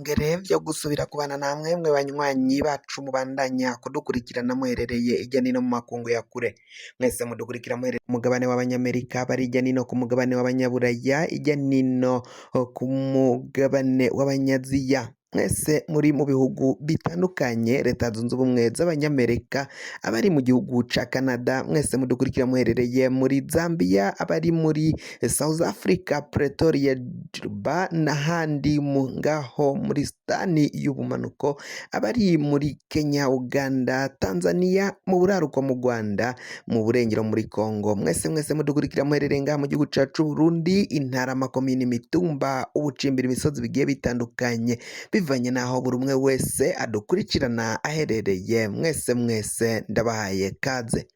Ngere vyo gusubira kubana namwe mwe banywanyi bacu mubandanya kudukurikirana muherereye irya nino mu makungu ya kure. Mwese mudukurikira muherereye ku mugabane w'Abanyamerika, bari irya nino ku mugabane w'Abanyaburaya, irya nino ku mugabane w'Abanyaziya. Mwese muri mu bihugu bitandukanye, Leta Zunze Ubumwe z'Abanyamerika, abari mu gihugu ca Canada, mwese mudukurikira muherereye muri Zambia, abari muri South Africa, Pretoria, Juba n'ahandi mu ngaho muri Sudani y'ubumanuko, abari muri Kenya, Uganda, Tanzania, mu buraruko mu Rwanda, mu burengero muri Congo, mwese mwese mudukurikira muherereye ngaha mu gihugu cacu Burundi, intara, amakomini, imitumba, ubucimbira, imisozi bigiye bitandukanye, bivanye n'aho buri umwe wese adukurikirana aherereye, mwese mwese ndabahaye kaze.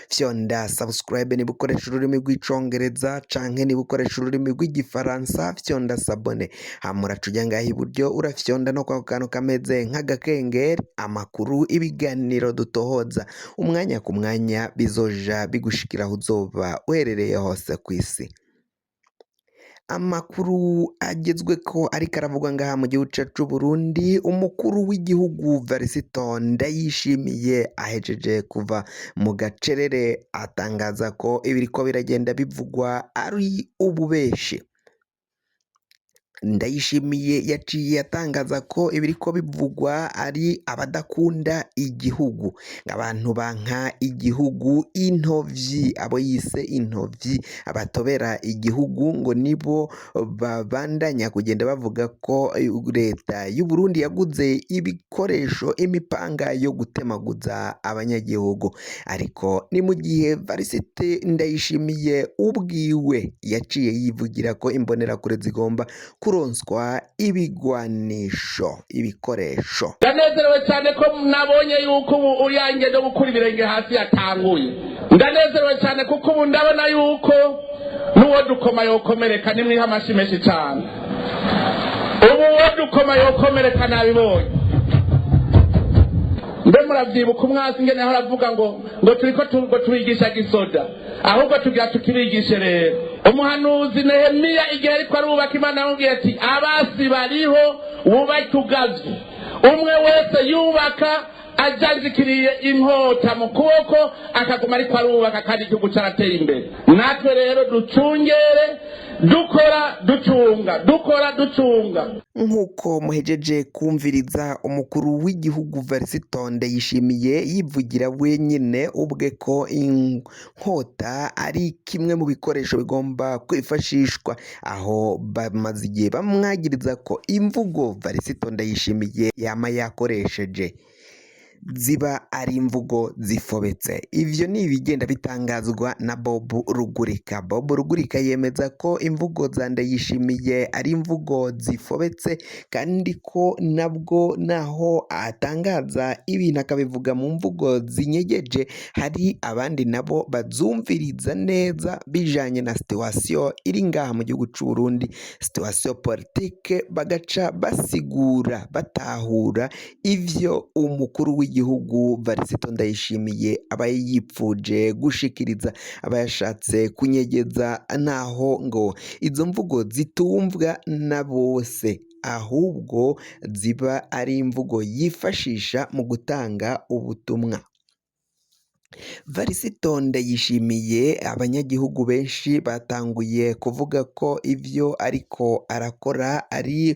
Fyonda subscribe niba ukoresha ururimi rw'Icongereza, canke niba ukoresha ururimi rw'Igifaransa fyonda s'abonner. Hama uraca uja ngaha iburyo, urafyonda no kwako kantu kameze nk'agakengeri. Amakuru, ibiganiro dutohoza umwanya ku mwanya bizoja bigushikira aho uzoba uherereye hose kw'isi. Amakuru agezweko ariko aravugwa ngaha mu gihugu cacu c'Uburundi: umukuru w'igihugu Varisito Ndayishimiye ahejeje kuva mu gacerere atangaza ko ibiriko biragenda bivugwa ari ububeshi. Ndayishimiye yaciye atangaza ko ibiriko bivugwa ari abadakunda igihugu, abantu banka igihugu, intovyi, abo yise intovyi, abatobera igihugu, ngo nibo babandanya kugenda bavuga ko leta y'Uburundi yaguze ibikoresho, imipanga yo gutemaguza abanyagihugu. Ariko ni mu gihe Varisite Ndayishimiye ubwiwe yaciye yivugira ko imbonerakure zigomba kuronswa ibigwanisho, ibikoresho. Ndanezerewe cyane ko nabonye yuko ubu uyange no gukura ibirenge hasi yatanguye. Ndanezerewe cyane kuko ubu ndabona yuko n'uwo dukoma yokomereka. Nimwiha amashi menshi cyane. Ubu uwo dukoma yokomereka, nabibonye. Mbe muravyibuka umwasi ingene yahora avuga ngo turiko ngo tubigisha gisoda? Ahubwo tugira tukibigishe rero. Umuhanuzi Nehemiya, igihe ariko arubaka, Imana yamubwiye ati: "Abasi bariho, wubake ugavye." Umwe wese yubaka ajanjikiriye inkota mu kuboko, akaguma ariko arubaka, kandi igihugu carateye imbere. Natwe rero ducungere, dukora ducunga, dukora ducunga. Nk'uko muhejeje kumviriza umukuru w'igihugu Varisito Ndayishimiye yivugira wenyine ubwe ko inkota ari kimwe mu bikoresho bigomba kwifashishwa, aho bamaze igihe bamwagiriza ko imvugo Varisito Ndayishimiye yama yakoresheje ziba ari imvugo zifobetse. Ivyo ni ibigenda bitangazwa na Bob Rugurika. Bob Rugurika yemeza ko imvugo za Ndayishimiye ari imvugo zifobetse, kandi ko nabwo naho atangaza ibintu akabivuga mu mvugo zinyegeje, hari abandi nabo bazumviriza neza bijanye na situation iri ngaha mu gihugu c'u Burundi, situation politique, bagaca basigura, batahura ivyo umukuru w'igihugu Varisito Ndayishimiye aba yipfuje gushikiriza, aba yashatse kunyegeza, naho ngo izo mvugo zitumvwa na bose, ahubwo ziba ari imvugo yifashisha mu gutanga ubutumwa. Varisito Ndayishimiye, abanyagihugu benshi batanguye kuvuga ko ivyo ariko arakora ari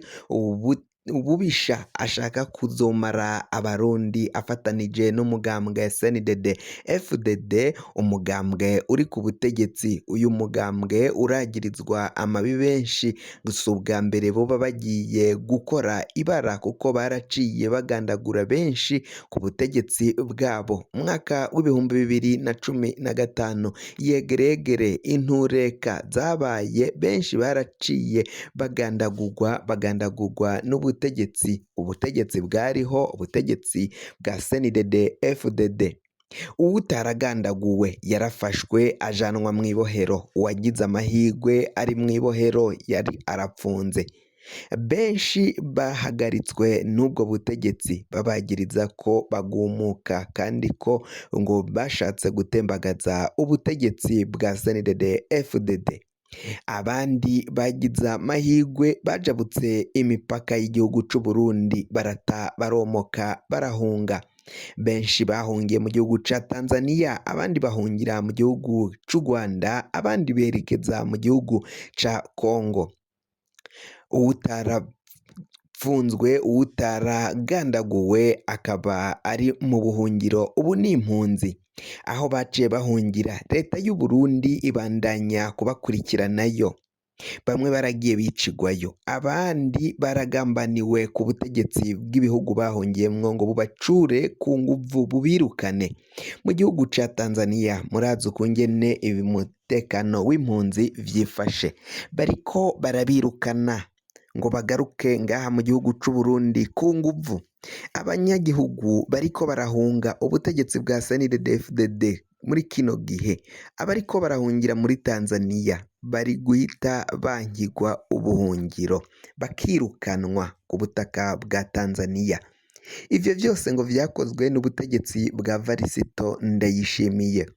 ububisha, ashaka kuzomara Abarundi afatanije n'umugambwe CNDD FDD, umugambwe uri ku butegetsi. Uyu mugambwe uragirizwa amabi benshi. Gusa ubwa mbere boba bagiye gukora ibara, kuko baraciye bagandagura benshi ku butegetsi bwabo. Umwaka w'2015, yegeregere, intureka zabaye, benshi baraciye bagandagurwa, bagandagurwa n'ubutegetsi, ubutegetsi bwariho, ubutegetsi bwa CNDD FDD. Uwutaragandaguwe yarafashwe ajanwa mw'ibohero, uwagize amahirwe ari mw'ibohero yari arapfunze. Benshi bahagaritswe n'ubwo butegetsi, babagiriza ko bagumuka kandi ko ngo bashatse gutembagaza ubutegetsi bwa CNDD FDD. Abandi bagize amahirwe bajabutse imipaka y'igihugu c'u Burundi barata baromoka barahunga. Benshi bahungiye mu gihugu ca Tanzania, abandi bahungira mu gihugu c'u Rwanda, abandi berekeza mu gihugu ca Congo. Uwutarapfunzwe, uwutaragandaguwe akaba ari mu buhungiro, ubu ni impunzi. Aho baciye bahungira leta y'u Burundi ibandanya kubakurikiranayo. Bamwe baragiye bicigwayo, abandi baragambaniwe ku butegetsi bw'ibihugu bahungiyemwo ngo bubacure ku nguvu bubirukane. Mu gihugu ca Tanzania murazi ukungene umutekano w'impunzi vyifashe, bariko barabirukana ngo bagaruke ngaha mu gihugu c'u Burundi ku nguvu. Abanyagihugu bariko barahunga ubutegetsi bwa CNDD-FDD muri kino gihe, abariko barahungira muri Tanzania bari guhita bankigwa ubuhungiro bakirukanwa ku butaka bwa Tanzania. Ivyo vyose ngo vyakozwe n'ubutegetsi bwa Varisito Ndayishimiye.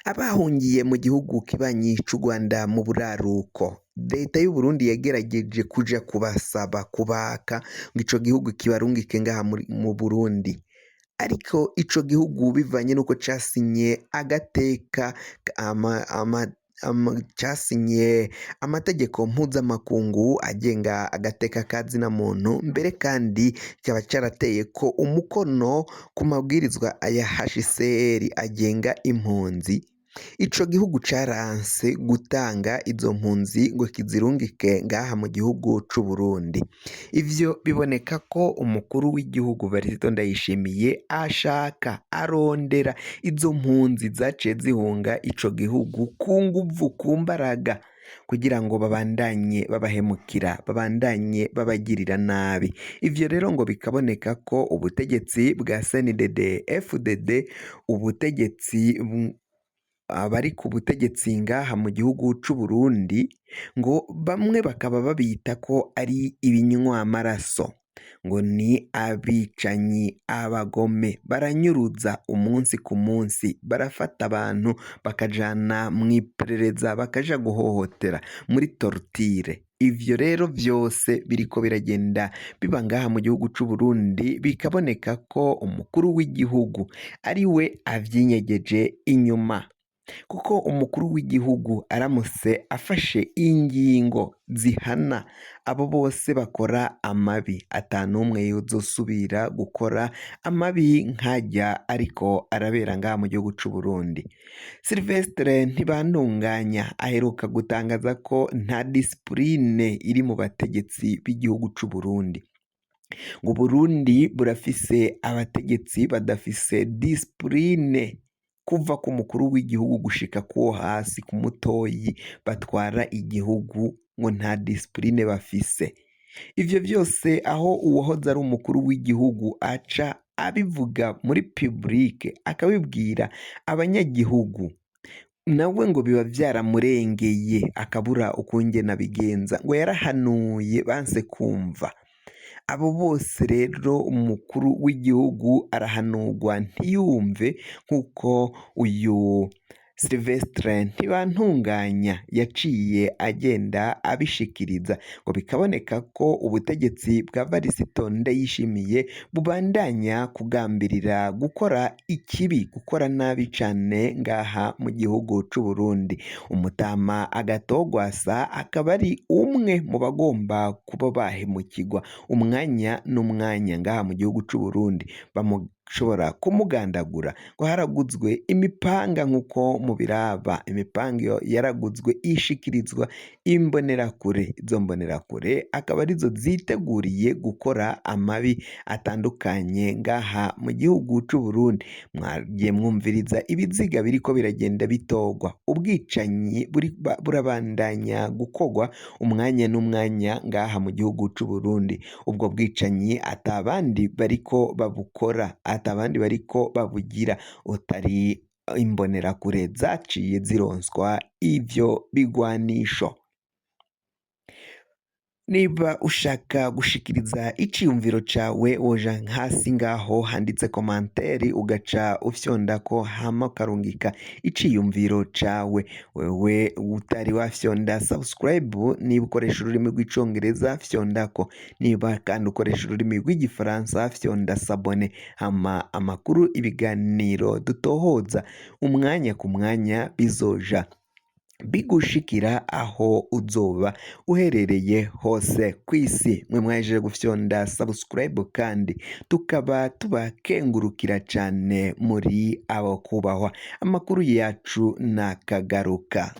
Abahungiye mu gihugu kibanyi c'u Rwanda mu buraruko, leta y'u Burundi yagerageje kuja kubasaba kubaka ngo ico gihugu kibarungike ngaha mu Burundi, ariko ico gihugu bivanye n'uko casinye agateka casinye amategeko mpuzamakungu agenga agateka ka zina muntu, mbere kandi kikaba carateye ko umukono ku mabwirizwa ya HCR agenga impunzi, ico gihugu caranse gutanga izo mpunzi ngo kizirungike ngaha mu gihugu c'u Burundi. Ivyo biboneka ko umukuru w'igihugu Varisito Ndayishimiye ashaka arondera izo mpunzi zaciye zihunga ico gihugu ku nguvu, ku mbaraga, kugira ngo babandanye babahemukira, babandanye babagirira nabi. Ivyo rero ngo bikaboneka ko ubutegetsi bwa CNDD FDD, ubutegetsi abari ku butegetsi ngaha mu gihugu c'u Burundi, ngo bamwe bakaba babita ko ari ibinywamaraso, ngo ni abicanyi, abagome, baranyuruza umunsi ku munsi, barafata abantu bakajana mw'iperereza, bakaja guhohotera muri torture. Ivyo rero vyose biriko biragenda biba ngaha mu gihugu c'u Burundi, bikaboneka ko umukuru w'igihugu ari we avyinyegeje inyuma, kuko umukuru w'igihugu aramutse afashe ingingo zihana abo bose bakora amabi, ata n'umwe yozosubira gukora amabi nk'arya ariko arabera ngaha mu gihugu c'u Burundi. Sylvestre Ntibantunganya aheruka gutangaza ko nta disipurine iri mu bategetsi b'igihugu c'u Burundi, ngo Burundi burafise abategetsi badafise disipurine, kuva ku mukuru w'igihugu gushika kuwo hasi ku mutoyi batwara igihugu, ngo nta disipurine bafise. Ivyo vyose aho uwahoze ari umukuru w'igihugu aca abivuga muri public, akabibwira abanyagihugu, nawe ngo biba vyaramurengeye akabura ukungene abigenza, ngo yarahanuye banse kumva. Abo bose rero umukuru w'igihugu arahanurwa ntiyumve, nk'uko uyu Sylvestre Ntibantunganya yaciye agenda abishikiriza, ngo bikaboneka ko ubutegetsi bwa Varisito Ndayishimiye bubandanya kugambirira gukora ikibi, gukora nabi cane ngaha mu gihugu c'u Burundi. Umutama Agatogwasa akaba ari umwe mu bagomba kuba bahemukirwa umwanya n'umwanya ngaha mu gihugu c'u Burundi, bamushobora kumugandagura, ngo haraguzwe imipanga nk'uko mubiraba, imipanga iyo yaraguzwe ishikirizwa imbonerakure, izo mbonerakure akaba arizo ziteguriye gukora amabi atandukanye ngaha mu gihugu c'u Burundi. Mwagiye mwumviriza ibiziga biriko biragenda bitorwa, ubwicanyi burabandanya gukorwa umwanya n'umwanya ngaha mu gihugu c'u Burundi. Ubwo bwicanyi atabandi bariko babukora, atabandi bariko babugira, utari imbonerakure zaciye zironswa ivyo bigwanisho. Niba ushaka gushikiriza iciyumviro cawe, woja hasi ngaho handitse commentaire, ugaca ufyondako, hama ukarungika iciyumviro cawe. Wewe utari wafyonda subscribe, niba ukoresha ururimi rw'Icongereza fyondako, niba kandi ukoresha ururimi rw'Igifaransa fyonda s'abonner, hama amakuru, ibiganiro dutohoza umwanya ku mwanya bizoja bigushikira aho uzoba uherereye hose kw'isi. Mwe mwahejeje gufyonda subscribe kandi tukaba tubakengurukira cane, muri abo kubahwa. Amakuru yacu nakagaruka.